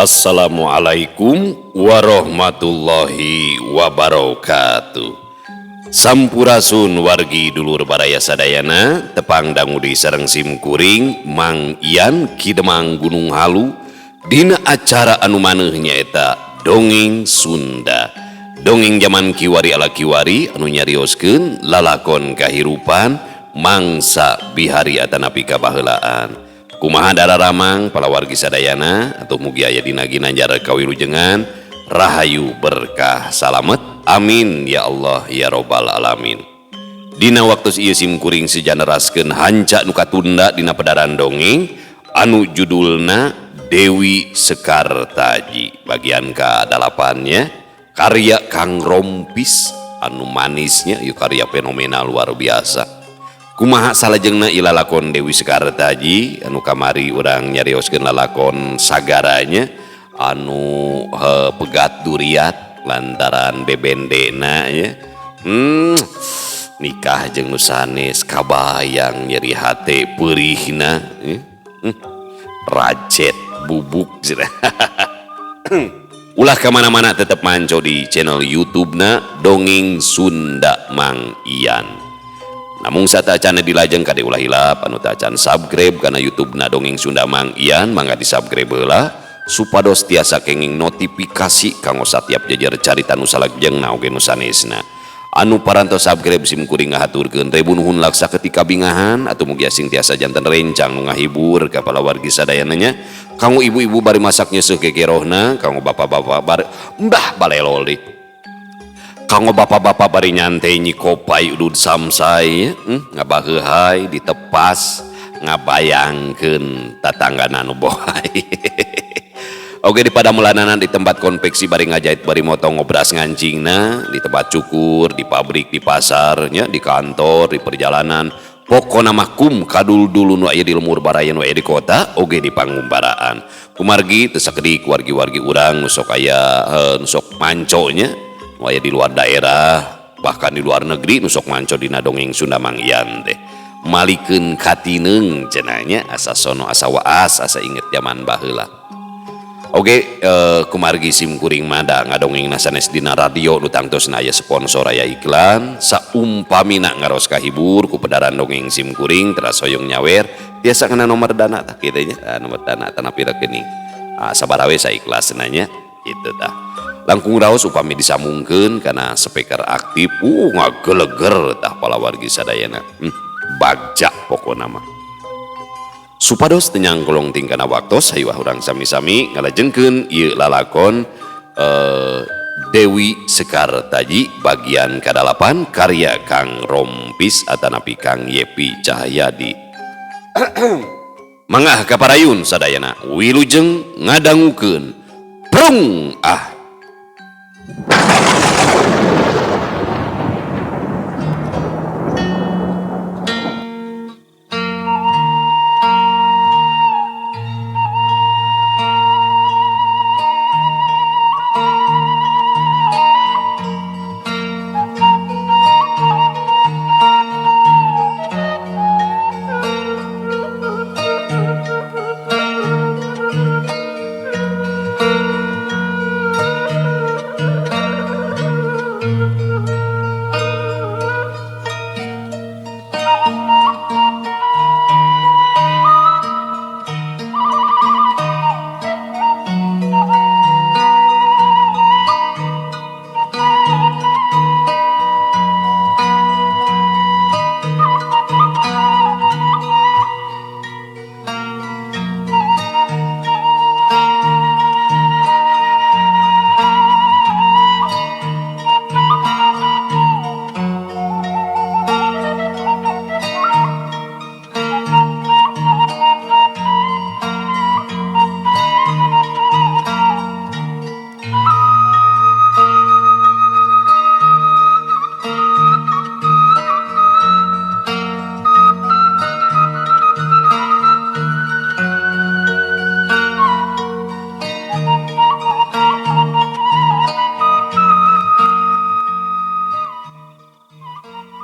Assalamualaikum warahmatullahi wabarakatuh. Sampurasun wargi dulur baraya sadayana, tepang dangudi sareng sim kuring Mang Ian Ki Demang Gunung Halu dina acara anu maneuh nyaeta Dongeng Sunda. Dongeng zaman kiwari ala kiwari anu nyarioskeun lalakon kahirupan mangsa bihari atanapi kabaheulaan. Kumaha dararamang palawargi sadayana atau mugi aya dina ginanjar kawilujengan rahayu berkah salamet, amin ya Allah ya robbal alamin. Dina waktu ieu sim kuring sejaneraskeun hanca nu katunda dina pedaran dongeng anu judulna Dewi Sekartaji bagian ka-8-nya, karya Kang Rompis anu manisnya ieu karya fenomena luar biasa. Kumaha salajengna ieu lalakon Dewi Sekartaji anu kamari urang nyarioskeun lalakon sagaranya anu pegat duriat lantaran bebendena nya. Nikah jeung nu sanes kabayang nyeri hate peurihna nya. Racet bubuk cenah. Ulah kamana-mana, tetep manco di channel YouTube-na Dongeng Sunda Mang Ian. Namun satacana dilajeng kade ulah hilap anu tacan subscribe kana YouTube na Dongeng Sunda Mang Ian, mangga di subscribe heula supados tiasa kenging notifikasi kanggo satiap jajar carita nu salajengna oge nu sanesna. Anu parantos subscribe sim kuring ngahaturkeun ribu nuhun laksa ketika bingahan atau mugi asing tiasa janten rencang nu ngahibur ka palawargi sadayana nya. Kanggo ibu-ibu bari masak nyeuseuh kekerohna, kanggo bapak-bapak bari mbah balelol deui. Kanggo bapak-bapak bari nyantai nyikopai udud samsai, ngabaheuhai ditepas ngabayangkeun tatanggana nu bohai. Oke, di padamelanana di tempat konveksi bari ngajahit bari motong ngobras ngancingna, di tempat cukur, di pabrik, di pasar nya, di kantor, di perjalanan. Pokona mah kum kadul dulu nu aya di lemur baraya nu aya di kota oge di pangumbaraan. Kumargi teu sakedik wargi-wargi urang nu sok aya, nu sok manco nya, nu aya di luar daerah bahkan di luar negeri nu sok manco dina Dongeng Sunda Mang Ian teh. Malikeun katineung cenah nya, asa sono asa waas asa inget zaman baheula. Oke, kumargi sim kuring mah da ngadongeng sanes dina radio nu tangtosna aya sponsor aya iklan, saumpamina ngaros kahibur ku pedaran dongeng sim kuring teras hoyong nyawer tiasa kana nomor dana tah kitu nya, nomor dana tanapi rekening. Sabaraha we saikhlasna nya kitu tah. Langkung raos upami disambungkeun kana speaker aktif, ngageleger tah palawargi sadayana. Bagja pokona mah. Supados teu nyangkolong tingkana waktos, hayu urang sami-sami ngalajengkeun ieu lalakon Dewi Sekartaji bagian ka-8 karya Kang Rompis atanapi Kang Yepi Cahyadi. Mangga kaparayun sadayana wilujeng ngadangukeun prung ah.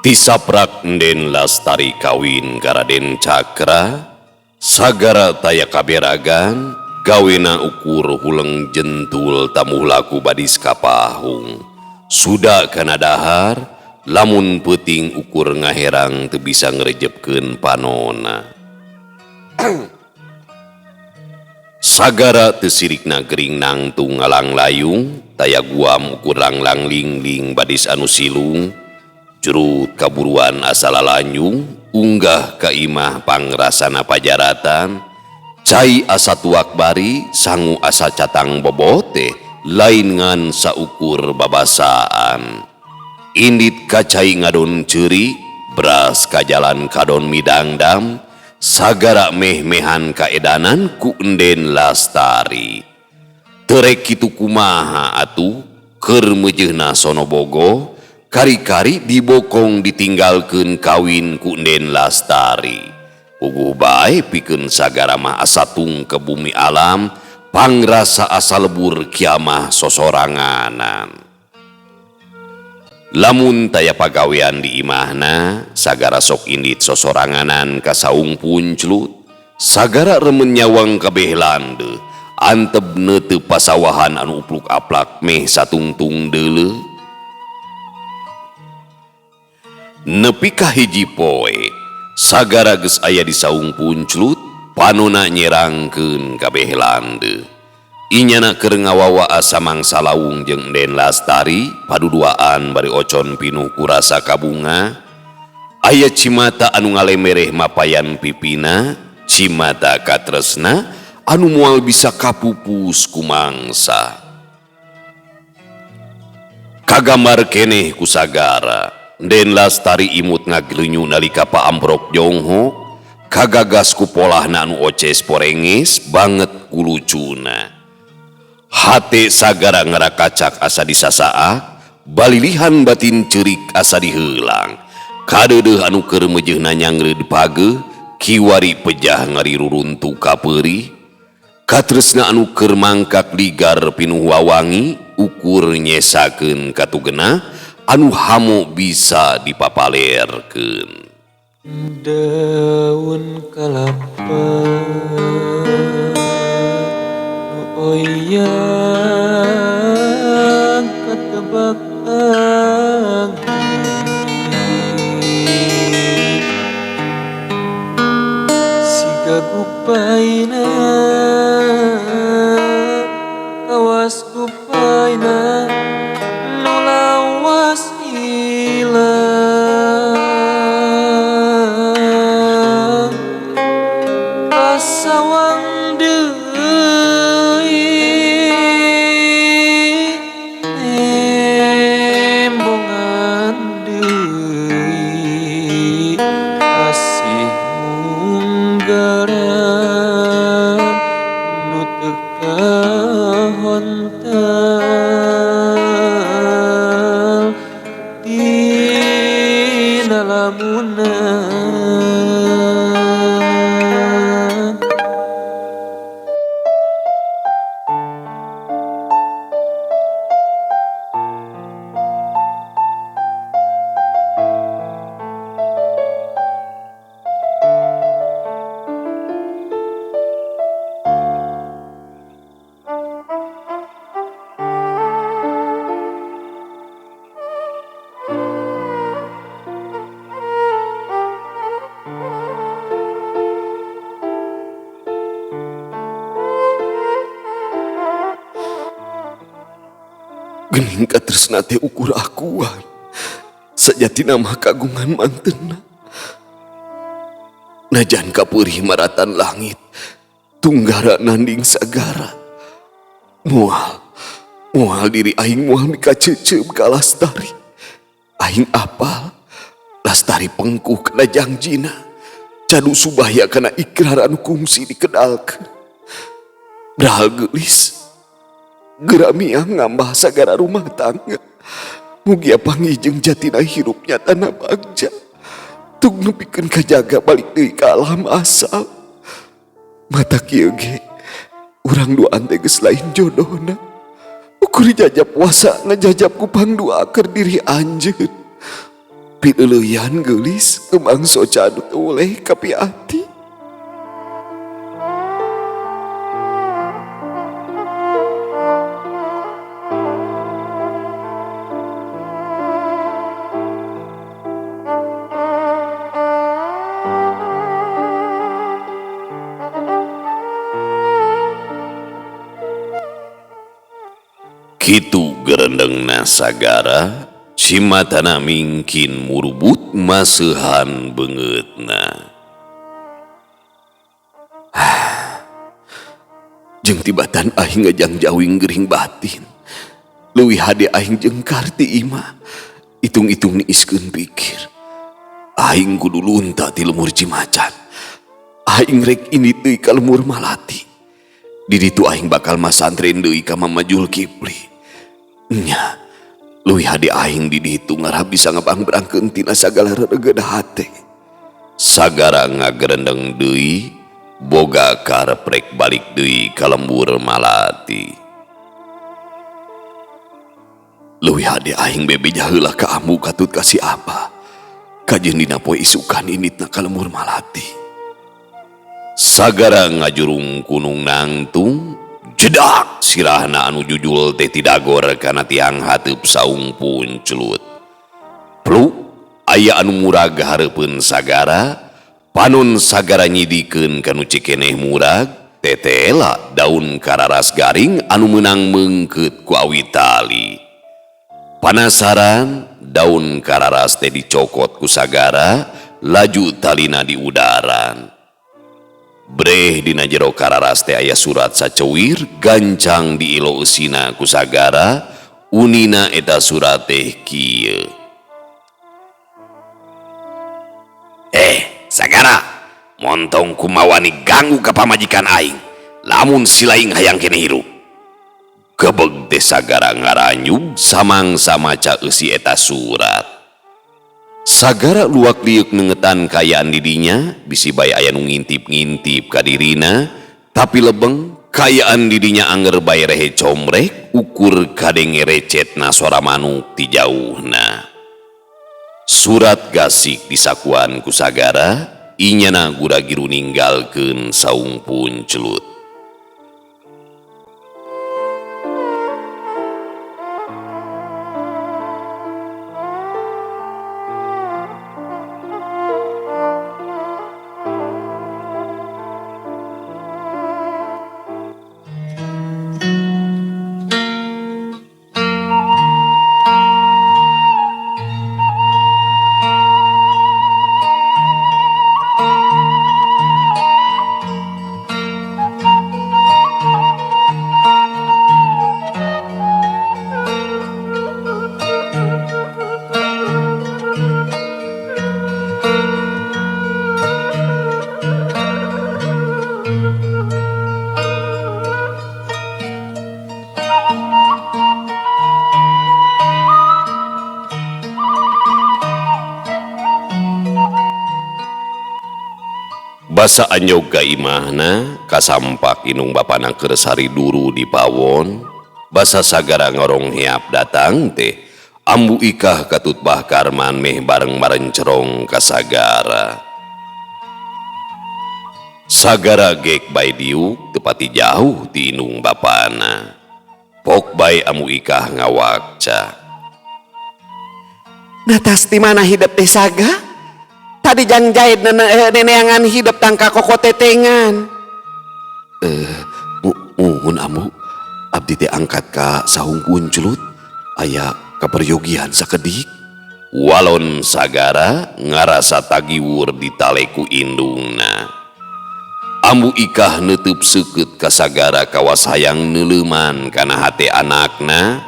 Tisaprak Den Lastari kawin ka Raden Cakra, sagara taya kaberagan, Gawena ukur huleng jentul tamuh laku badis kapahung. Suda kana dahar, lamun peuting ukur ngaherang teu bisa ngrejepkeun panona. Sagara teu sirikna gering nangtung ngalanglayung, taya guam ukur langlang lingling badis anu silung, curut kaburuan asa lalanyung, unggah ka imah pangrasana pajaratan, cai asa tuak bari, sangu asa catang bobote, lain ngan saukur babasaan. Indit ka cai ngadon ceuri, beras ka jalan kadon midangdam, sagara meh-mehan kaedanan ku Enden Lastari. Terek kitu kumaha atuh keur meujeuhna sono bogo, kari-kari dibokong ditinggalkeun kawin ku Enden Lastari. Puguh bae pikeun sagara mah asa tung ke bumi alam, pangrasa asa lebur kiamah sosoranganan. Lamun taya pagawean di imahna, sagara sok indit sosoranganan ka saung punclut, sagara remen nyawang kabeh landeuh, antep neuteup pasawahan anu upluk-aplak meh satungtung deuleu. Nepi ka hiji poe, sagara geus aya di saung punclut, panona nyerangkeun kabeh landeuh. Inyana keur ngawawa asa mangsa lawung jeung Enden Lastari, paduduaan bari ocon pinuh ku rasa kabunga. Aya cimata anu ngalemereh mapayan pipina, cimata katresna anu moal bisa kapupus ku mangsa. Kagambar keneh ku sagara, Enden Lastari imut ngaglenyu nalika paamprok jonghok, kagagas ku polahna anu oces porenges banget ku lucuna. Hate sagara ngarakacak asa disasaak, balilihan batin ceurik asa diheulang. Kadeudeuh anu keur meujeuhna nyangreud pageuh, kiwari pejah ngariruruntu kapeurih. Katresna anu keur mangkak ligar pinuh wawangi, ukur nyesakeun katugena anu hamo bisa dipapalerkeun. Daun kalapa nu oyang katebak angin, siga gupaina kawas gupaina nu lawas hilang. Kasawang deui embongan deui asih munggaran nu teu kahontal dina lamunan. Gening katresna teh ukur akuan, sajatina mah kagungan mantena. Najan kapeurih maratan langit, tunggara nanding sagara. Moal, moal diri aing moal mikaceuceum ka Lastari. Aing apal, Lastari pengkuh kana jangjina. Cadu subaya kana ikrar anu kungsi dikedalkeun. Brahal geulis, geramiang ngambah sagara rumah tangga. Mugia panggih jeung jatina hirup nyatana bagja. Tung nepikeun kajaga balik deui ka alam asal. Mata kieu ge urang duaan teh geus lain jodohna. Ukur jajap wasa ngajajap ku pangduakeun diri anjeun. Pileuleuyan geulis kembang soca anu teu weleh kapiati. Kitu gerendengna Sagara, cimatana mingkin murubut maseuhan beungeutna. Jeung tibatan aing ngajangjawing gering batin. Leuwih hade aing jengkar ti imah. Itung-itung niiskeun pikir. Aing kudu lunta ti lemur Cimacan. Aing rek indit deui ka lemur Malati. Di ditu aing bakal masantren deui ka Mama Julkipli. Nya, leuwih hade aing di ditu ngarah bisa ngabangbrangkeun tina sagala rereged hate. Sagara ngagerendeng deui, boga karep rek balik deui ka lembur Malati. Leuwih hade aing bebeja heula ka ambu katut ka si Abah. Kajeun dina poe isukan inditna ka lembur Malati. Sagara ngajurung kunung nangtung, jedak sirahna anu jujul teh tidagor kana tiang hateup saung punclut. Pluk aya anu murag hareupeun Sagara, panon Sagara nyidikeun kanu cikeneh murag, tetela daun kararas garing anu meunang meungkeut ku awi tali. Panasaran daun kararas teh dicokot ku Sagara, laju talina di udaran. Breh dina jero kararas teh aya surat saceuwir gancang diilo eusina ku Sagara, unina eta surat teh kieu. Sagara, montong kumawani ganggu ka pamajikan aing, lamun silaing hayang keneh hirup. Gebeg teh Sagara ngaranyug samangsa maca eusi eta surat. Sagara luak liuk nengetan kayaan didinya, bisi bae aya nu ngintip-ngintip ka dirina, tapi lebeng kayaan didinya anger bae rehe comrek ukur kadenge recetna suara manuk ti jauhna. Surat gasik disakuan ku Sagara, inyana gura-giru ninggalkeun saung punclut. Basa anyog ka imahna, kasampak inung bapana keur sari duru di pawon, basa Sagara ngorong heap datang teh, Ambu Ikah katut Bah Karman meh bareng marencerong ka Sagara. Sagara gek bae diuk tepati jauh ti inung bapana. Pok bae Ambu Ikah ngawakca. Natas di mana hidup teh Saga? Tadi jang jahit neneangan hidup tangka koko tetengan. Muhun ambu, abdi teh angkat ka saung punclut, aya kaperyogian sakedik. Walon Sagara ngarasa tagiwur ditaleku indungna. Ambu Ikah neuteub seukeut ka Sagara kawas hayang neuleuman kana hate anakna.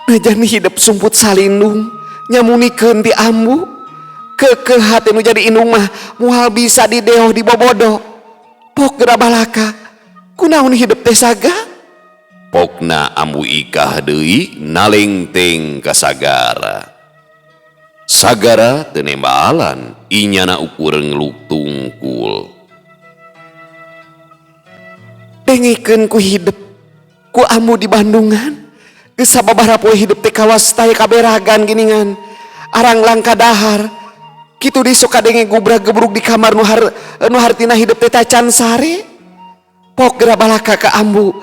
Najan hidup sumput salindung nyamunikeun ti ambu. Kekeh hate nu jadi indung mah moal bisa dideoh dibobodo. Pok geura balaka, kunaon hidup teh Saga? Pokna Ambu Ikah deui nalengteng ka Sagara. Sagara teu nembalan, inyana ukur ngeluk tungkul. Dengekeun ku hidup, ku ambu di Bandungan. Geus sababaraha poe hidup teh kawas taya kaberagan giningan. Arang langka dahar. Kitu di sok kadenge gubrag gebrug di kamar nu hartina hidup teh tacan sare. Pok geura balaka ka ambu.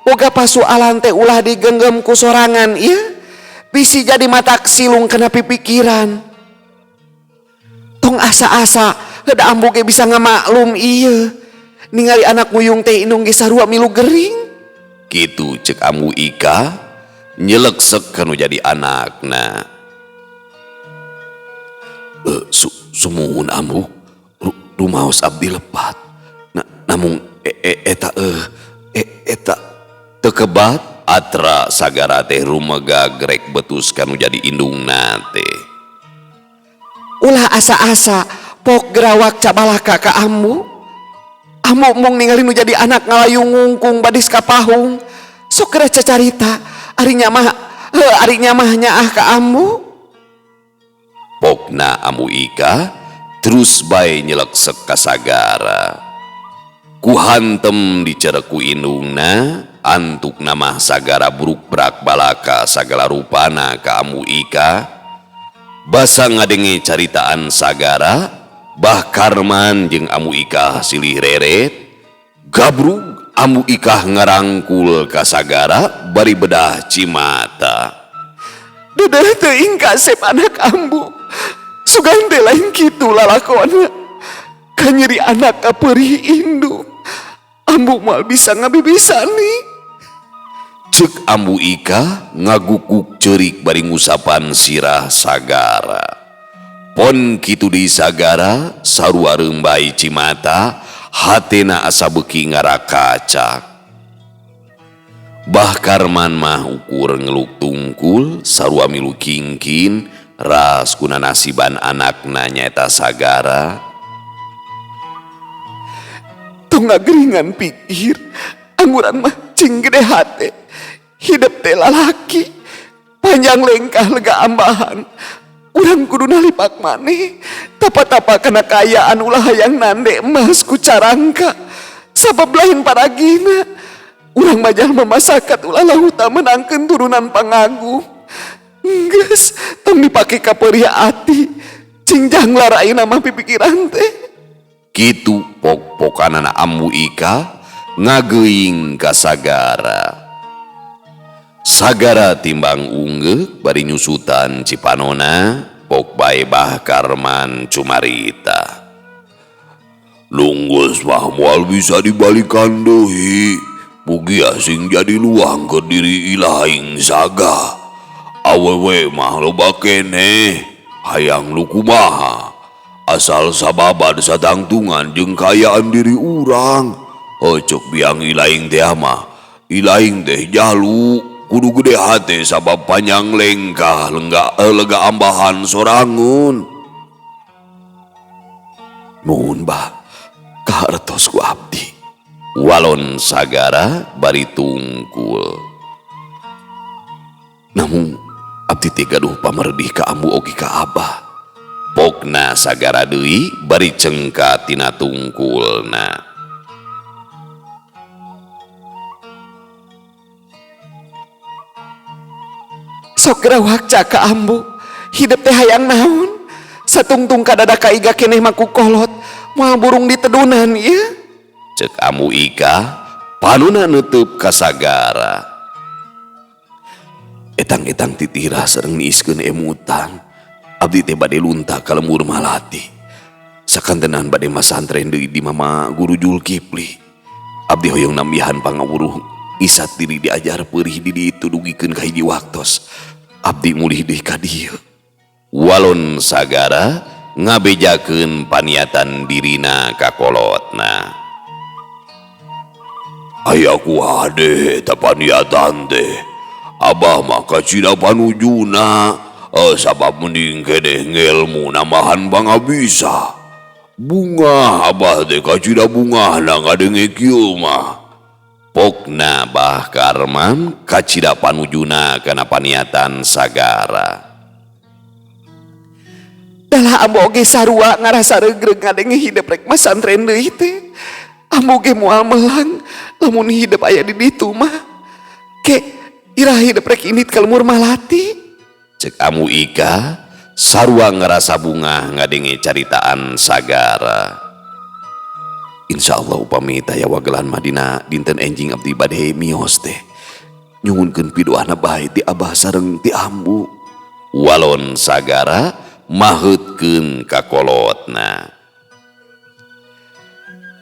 Boga pasualan teh ulah digenggem ku sorangan ieu. Bisi jadi matak silung kana pipikiran. Tong asa-asa heuda ambu ge bisa ngamaklum ieu. Ningali anak muyung teh indung ge sarua milu gering. Kitu cek Ambu Ika nyeleksek kanu jadi anakna. Sumuhun Ambu, rumaos abdi lepat. Namung eta eta tekebat atra Sagara teh rumega grek betus kanu jadi indungna teh. Ulah asa-asa pok gerawak cabalaka ka ambu. Ambu mong ningali nu jadi anak ngalayu ngungkung badis ka pahung. Sok geura cacarita, ari nyamah, heuh ari nyamah nyaah ka ambu. Pokna Ambu Ika terus bae nyeleksek ka Sagara. Ku hantem dicerek ku indungna, antuk nama Sagara bruk-brak balaka sagala rupana ka Ambu Ika. Basa ngadenge caritaan Sagara, Bah Karman jeung Ambu Ika silih reret, gabrug Ambu Ikah ngarangkul ka Sagara bari bedah cimata. Dedeh teuing kasep anak ambu, sugan teh lain kitu lalakona. Kanyeri anak kapeurih indung, ambu moal bisa ngabibisani. Cek Ambu Ika ngagukuk ceurik bari ngusapan sirah Sagara. Pon kitu di Sagara sarua reumbai cimata, hatena asa beuki ngarakacak. Bah Karman mah ukur ngeluk tungkul sarua milu kingkin ras kuna nasiban anakna nyaeta Sagara. Tong ngageringan pikir, angguran mah cing gede hate, hidep teh lalaki, panjang lengkah lega ambahan. Urang kudu nalipak maneh, tapa-tapa kana kaayaan ulah hayang nande emas ku carangka, sabab lain paragina. Urang mah jalma masakat ulah lahuta menangkeun turunan pangagung. Geus, tong dipake kapeurih ati, cing janglar ayeuna mah pipikiran teh. Kitu pok-pokanana Ambu Ika ngageuing ka Sagara. Sagara timbang unggeuk bari nyusutan cipanona, pok bae Bah Karman cumarita. Lunggus mah moal bisa dibalikan deui, mugia sing jadi luang ke diri ilaing Saga. Awewe mah loba keneh, hayang lu kumaha. Asal sababan satangtungan jeung kaayaan diri urang. Cek biang ilaing teh mah, ilaing teh jalu. Kudu gede hate sabab panjang lengkah lega ambahan sorangun. Nuhun bah, kahartos ku abdi. Walon Sagara bari tungkul. Namun abdi teh gaduh pamerdih ka ambu oge ka abah. Pokna Sagara deui bari cengka tina tungkulna. Sok gerawak caka ambu, hidep teh hayang naon? Satungtung kadada kaiga keneh mah ku kolot, moal burung ditedunan ieu. Cek Ambu Ika, panuna neuteub ka Sagara. Etang-etang titirah sareng niiskeun emutan. Abdi teh bade lunta ka lembur Malati. Sakantenan bade masantren deui di Mama Guru Julkipli. Abdi hoyong nambihan pangawuruh isat diri diajar peurih di ditu dugikeun ka hiji waktos. Abdi mulih deui ka dieu. Walon Sagara ngabejakeun paniatan dirina ka kolotna. Aya ku hade eta paniatan teh. Abah mah kacida panujuna, sabab mending keneh ngelmu nambahan pangabisa. Bunga abah teh kacida bungahna ngadenge kieu mah. Pokna Bah Karman kacida panujuna kana paniatan Sagara. Dalah ambu oge sarua ngarasa regreg ngadenge hidep rek masantren deui teh. Ambu ge moal melang lamun hidep aya di ditu mah. Ke irah hidep rek indit ka lembur Malati. Cek Ambu Ika sarua ngarasa bungah ngadenge caritaan Sagara. Insyaallah upami taya wagelan Madina dinten enjing abdi bade mios teh. Nyuhunkeun pidoana bae ti abah sareng ti ambu. Walon Sagara maheutkeun ka kolotna.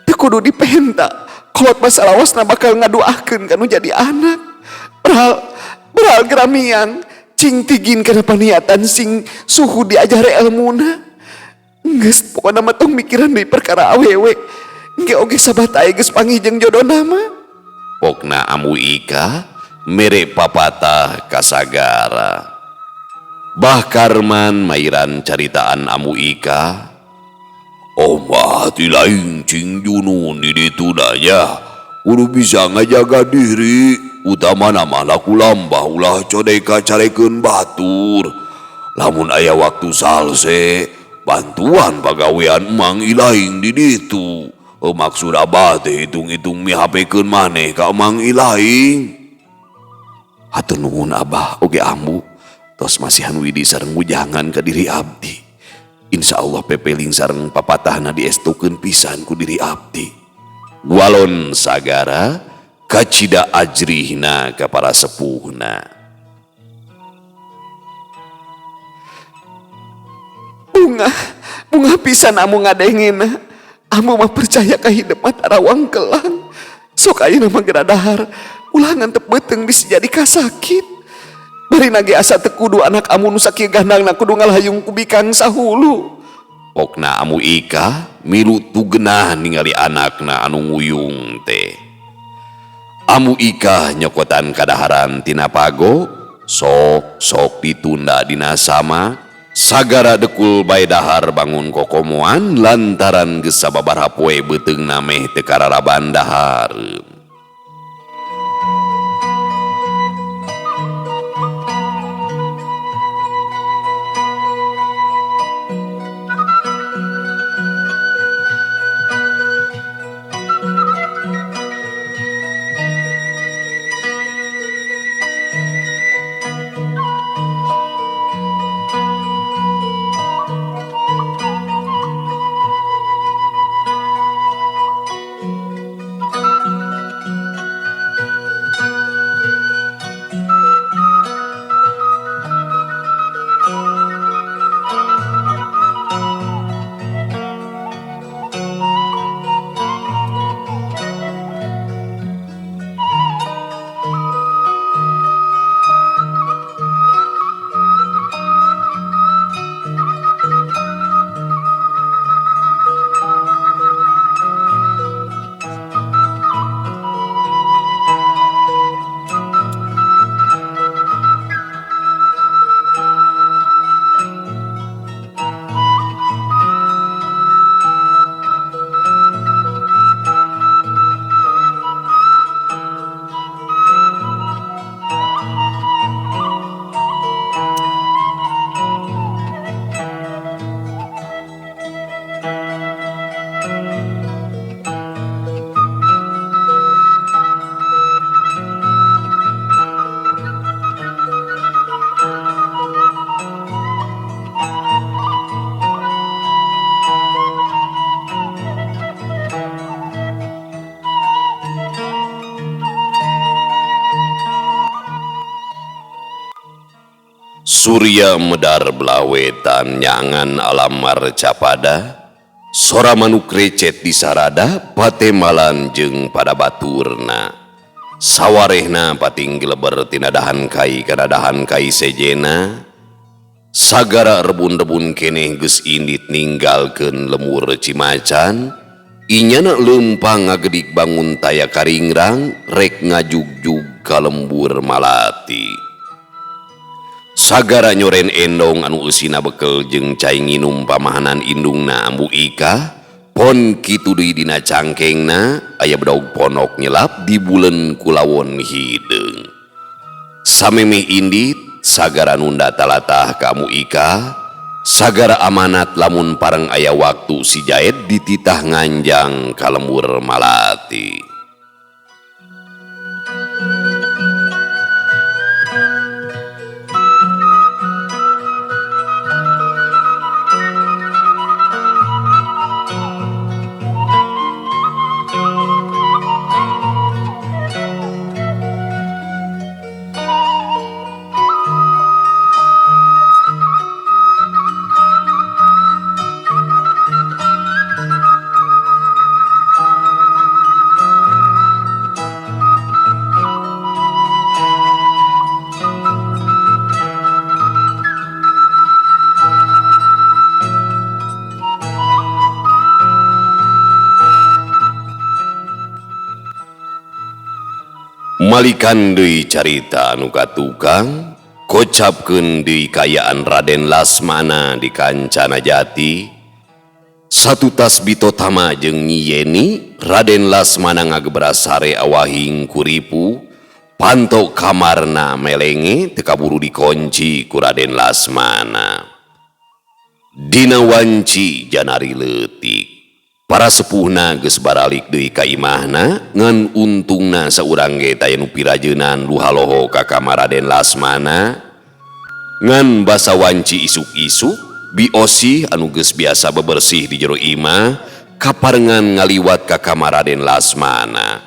Teu kudu dipenta. Kolot mah salawasna bakal ngaduakeun ka nu jadi anak. Beral beral geramiang cing tigin kana paniatan sing suhu diajare elmuna. Geus pokona mah tong mikiran deui perkara awewe. Engke oge sabatah geus panggih jeung jodona mah. Pokna Ambu Ika mere papatah ka Sagara. Bah Karman mairan caritaan Ambu Ika. Omah ti lain cing junun di ditu nya. Kudu bisa ngajaga diri, utamana mah laku lambah ulah codeka carekeun batur. Lamun aya waktu salse, bantuan pagawean Mang Ilaing di ditu. Maksud abah teh hitung-hitung mihapekeun maneh ka Mang Ilaing. Hatur nuhun abah oge ambu. Tos masihan widi sareng wujangan ka diri abdi. Insya Allah pepeling sareng papatahna diestukeun pisan ku diri abdi. Walon Sagara kacida ajrihna ka para sepuhna. Bunga, bunga pisan amu ngadengena. Amu mah percaya ka hidup mah tarawang kelang. Sok ayeuna mah geura dahar, ulah ngantep beuteung bisi jadi kasakit. Bari nage asa teu kudu anak amu nu sakieu gandangna kudu ngalahayung ku bikang sahulu. Pokna Amu Ika milu tugenah ningali anakna anu nguyung teh. Amu Ika nyokotan kadaharan tina pago, sok sok ditunda dina sama. Sagara dekul bae dahar bangun kokomoan lantaran geus sababaraha poe beuteungna meh teu kararaban dahareun. Surya medar belawetan nyangan alam marcapada, sora manuk recet di sarada, patemalan jeung pada baturna. Sawarehna pating geleber tina dahan kai kana dahan kai sejena. Sagara rebun-rebun keneh geus indit ninggalkeun lemur Cimacan, inyana leumpang ngagedik bangun taya karingrang rek ngajugjug ka lembur Malati. Sagara nyoren endong anu eusina bekel jeung cai nginum pamahanan indungna Ambu Ika, pon kitu deui dina cangkengna aya bedog ponok nyelap di buleun kulawon hideung. Samemeh indit sagara nunda talatah ka Ambu Ika, sagara amanat lamun pareng aya waktu si Jaed dititah nganjang ka lembur Malati. Malikan deui carita anu katukang, kocapkeun deui kaayaan Raden Lasmana di Kancana Jati. Satutas bitotama jeung Nyi Yeni, Raden Lasmana ngagebras sare awahing kuripu, panto kamarna melenge teu kaburu dikonci ku Raden Lasmana. Dina wanci janari leutik. Para sepuhna geus baralik deui ka imahna, ngan untungna saurang ge taya nu pirajeunan luhaloho ka kamar Raden Lasmana. Ngan basa wanci isuk-isuk, Bi Osih anu geus biasa bebersih di jero imah kaparengan ngaliwat ka kamar Raden Lasmana.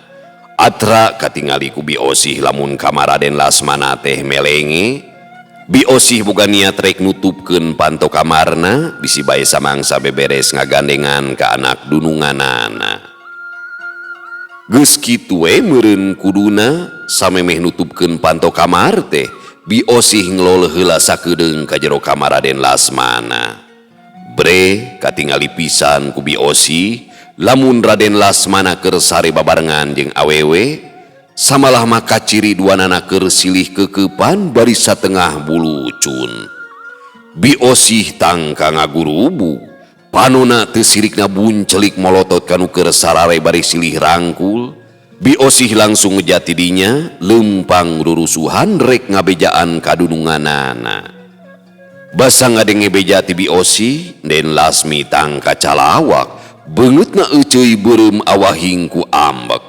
Atra katingali ku Bi Osih lamun kamar Raden Lasmana teh melenge. Bi Osih boga niat rek nutupkeun panto kamarna bisi bae samangsa beberes ngagandengan ka anak dununganana. Geus kitu we meureun kuduna samemeh nutupkeun panto kamar teh, Bi Osih ngelol heula sakedeung ka jero kamar Raden Lasmana. Bre katingali pisan ku Bi Osih lamun Raden Lasmana keur sare babarengan jeung awewe, samalah maka ciri duanana keur silih kekepan bari satengah bulucun. Bi Osih tangka ngagurubu, panona teu sirikna buncelik molotot kanu keur sarare bari silih rangkul. Bi Osih langsung ngejati dinya, lempang rurusuhan rek ngabejaan kadununganana. Basa ngadenge beja ti Bi Osih, Den Lasmi tangka calawak, beungeutna euceuy beureum awahing ku ambek.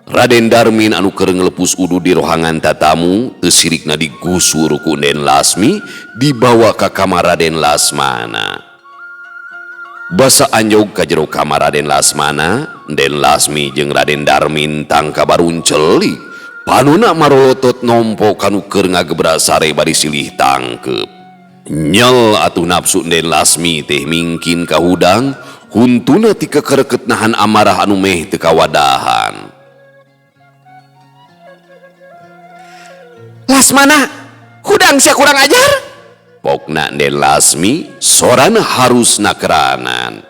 Raden Darmin anu keur ngelepus udud di rohangan tatamu teu sirikna digusur ku Den Lasmi dibawa ka kamar Raden Lasmana. Basa anjog ka jero kamar Raden Lasmana, Den Lasmi jeung Raden Darmin tangka baruncelik. Panona marolotot nompo kanu keur ngagebra sare bari silih tangkep. Nyel atuh nafsu Den Lasmi teh mingkin kahudang, huntuna ti kekereket nahan amarah anu meh teu kawadahan. Lasmana, hudang sia kurang ajar. Pokna Den Lasmi sorana harus nakeranan.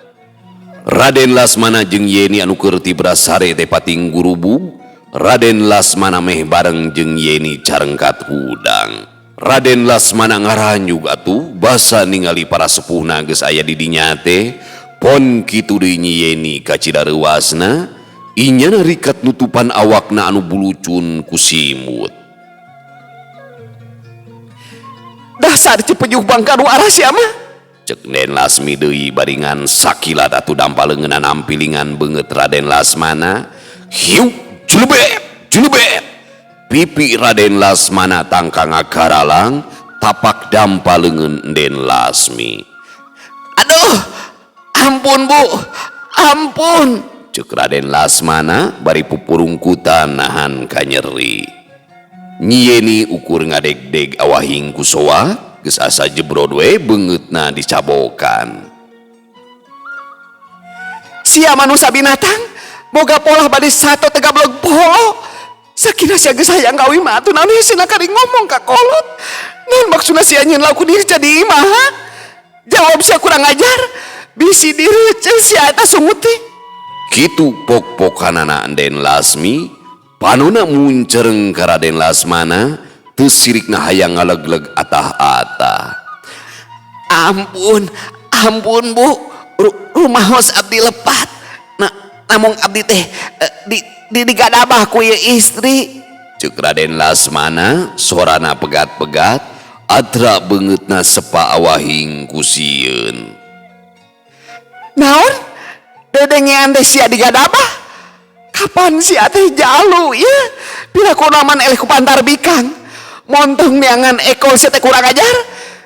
Raden Lasmana jeung Yeni anu keur tibra sare teh pating gurubug. Raden Lasmana meh bareng jeung Yeni carengkat hudang. Raden Lasmana ngaranyug atuh basa ningali para sepuhna geus aya di dinya teh. Pon kitu deui Nyi Yeni kacida reuasna, inyana rikat nutupan awakna anu bulucun ku simut. Dasar cipejuh bangka nu arah sia mah. Cek Den Lasmi deui baringan sakilat atuh dampa leungeunna nampilingan beungeut Raden Lasmana. Hiuk julebet julebet. Pipi Raden Lasmana tangka ngagaralang tapak dampa leungeun Den Lasmi. Aduh, ampun Bu, ampun. Cek Raden Lasmana bari pupurungkutan nahan kanyeri. Nyi Yeni ukur ngadegdeg awahing ku soa, geus asa jebrod we beungeutna dicabokan. Sia manusa binatang, boga polah bade sato tegablog polo. Sakira sia geus hayang gawe mah atuh naon heuseuna kari ngomong ka kolot. Naon maksudna sia nyieun laku diri jadi imah? Ha? Jawab sia kurang ajar, bisi direuceun sia eta sungut teh. Kitu pok-pokanana Den Lasmi, panona muncereng ka Raden Lasmana, teu sirikna hayang ngalegleg atah-atah. Ampun, ampun Bu, rumahos abdi lepat. Nah, namung abdi teh di digadabah ku ieu istri. Ceuk Raden Lasmana sorana pegat-pegat, atra beungeutna sepa awahing ku sieun. Naon? Dedengean teh sia digadabah? Kapan sia teh jalu ya? Pira kunaman eleh ku pantar bikang. Montong neangan ekol sia teh kurang ajar.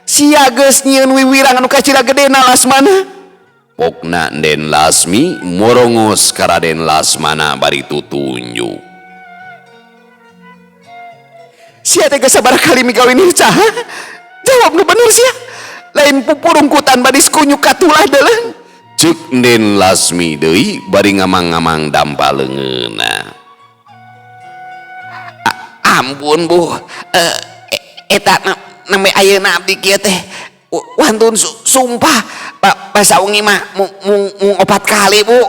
Sia geus nyieun wiwirang anu kacida gedena Lasmana. Pokna Den Lasmi morongos ka Raden Lasmana bari tutunjuk. Sia teh geus sabaraha kali migawe nirca, ha? Jawab nu bener sia. Lain pupurungkutan badis kunyuk katulah deuleu. Ceuk Den Lasmi deui bari ngamang-ngamang dampa leungeunna. Ampun Bu, eta nembe ayeuna abdi kieu teh wantun sumpah basa wengi mah mung 4 kali Bu.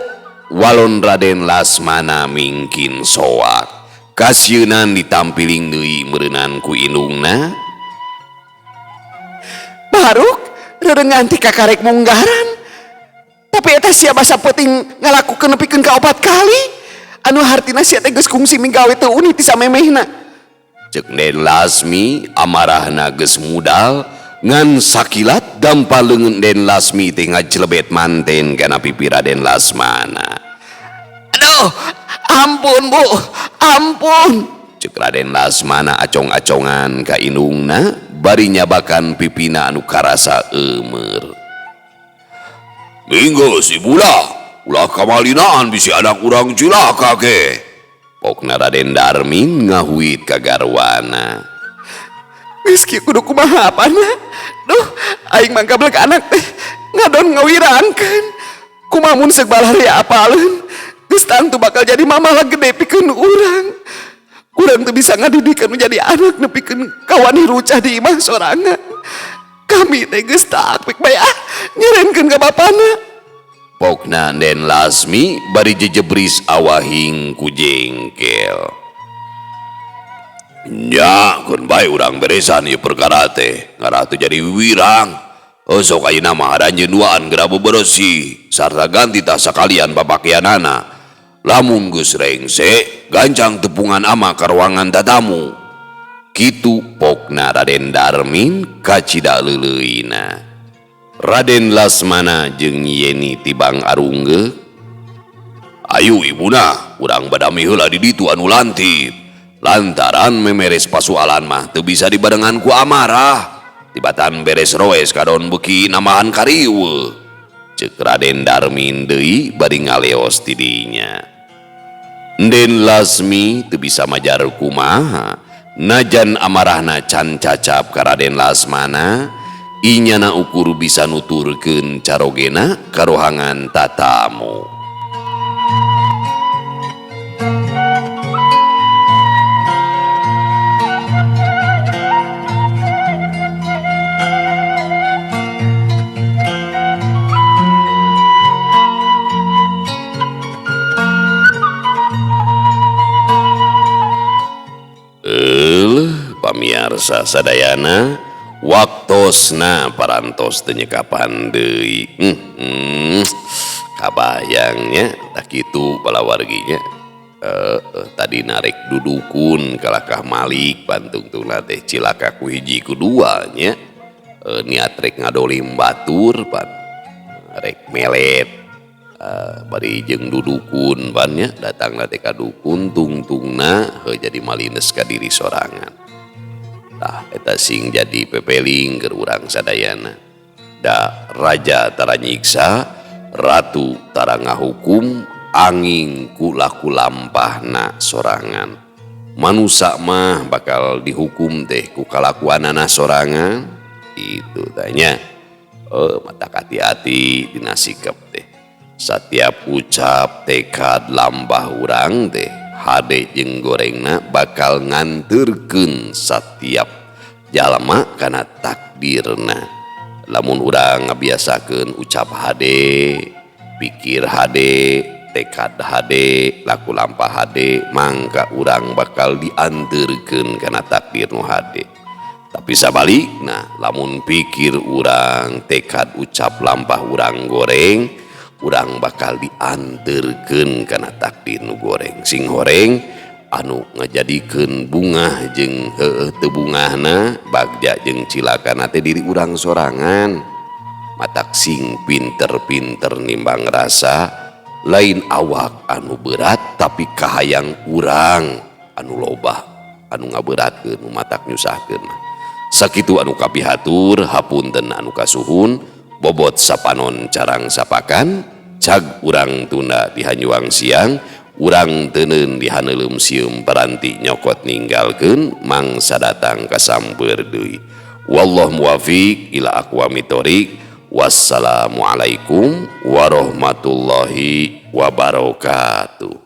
Walon Raden Lasmana mingkin soak. Kasieunan ditampiling deui meureunan ku indungna. Baruk reureungan ti kakarek munggaran. Tapi eta sia basa peuting ngalakukeun nepikeun ka opat kali. Anu hartina sia teh geus kungsi migawe teu uni ti samemehna. Cek Den Lasmi amarahna geus mudal ngan sakilat dampa leungeun Den Lasmi teh ngajlebet manten kana pipi Raden Lasmana. Aduh, ampun Bu, ampun. Cek Raden Lasmana acong-acongan ka indungna bari nyabakan pipina anu karasa eumeur. Minggu si bula, ulah kamalinaan bisi anak urang cilaka ge. Pokna Raden Darmin ngahuit ka garwana. Geus kieu kudu kumaha apana? Duh, aing mah gablek anak teh ngadon ngawirangkeun. Kumaha mun seuk balarea apaleun? Geus tangtu bakal jadi mamalah gede pikeun urang. Urang teu bisa ngadidik anu jadi anak nepikeun kawani rucah di imah sorangan. Kami teh geus tak pek bae ah nyerenkeun ka bapana. Pokna Den Lasmi bari jejebris awahing ku jengkel. Nya, keun bae urang beresan ieu perkara teh, ngarah teu jadi wirang. Sok ayeuna mah aranjeun duaan geura beberesih sarta ganti tah sakalian papakeanana. Lamun geus rengse, gancang tepungan ama ka ruangan tatamu. Kitu pokna Raden Darmin kacida leuleuina. Raden Lasmana jeung Yeni tibang arunggeuk. Ayu ibuna, urang badami heula di ditu anu lantip. Lantaran memeres pasualan mah teu bisa dibarengan ku amarah. Tibatan beres roes kadon beuki nambahan kariweuh. Ceuk Raden Darmin deui bari ngaleos ti dinya. Den Lasmi teu bisa majar kumaha. Najan amarahna can cacap ka Raden Lasmana, inyana ukur bisa nuturkeun carogena ka rohangan tatamu. Pamiarsa sadayana waktosna parantos teu nyekapan deui. Kabayangnya tak kitu palawarginya. Tadi narek dudukun kalakah Malik pantungtungna teh cilaka ku hiji ku dua nya. Niat rek ngadolim batur pan rek melet. Bari jeung dudukun pan nya datangna teh ka dukun tungtungna heuh jadi malines ka diri sorangan. Tah eta sing jadi pepeling keur urang sadayana. Da raja tara nyiksa, ratu tara ngahukum, angin ku laku lampahna sorangan. Manusa mah bakal dihukum teh ku kalakuanana sorangan. Itu tanya. Mata hati-hati dina sikap teh. Satiap ucap tekad lampah urang teh hade jeung gorengna bakal nganterkeun satiap jalma kana takdirna. Lamun urang ngabiasakeun ucap hade, pikir hade, tekad hade, laku lampah hade, mangka urang bakal dianterkeun kana takdir nu hade. Tapi sabalikna lamun pikir urang, tekad ucap lampah urang goreng, urang bakal dianterkeun kana takdir nu goreng. Sing horeng anu ngajadikeun bungah jeung heueuh teu bungahna, bagja jeung cilakana teh diri urang sorangan. Matak sing pinter-pinter nimbang rasa, lain awak anu berat tapi kahayang urang anu loba anu ngaberatkeun nu matak nyusahkeun. Sakitu anu kapihatur, hapunten anu kasuhun, bobot sapanon carang sapakan, cag urang tunda di hanyuang siang, urang teuneun di haneuleum sieum paranti nyokot ninggalkeun mangsa datang kasamper deui. Wallahu muwafiq ila aqwamit thoriq. Wassalamualaikum warahmatullahi wabarakatuh.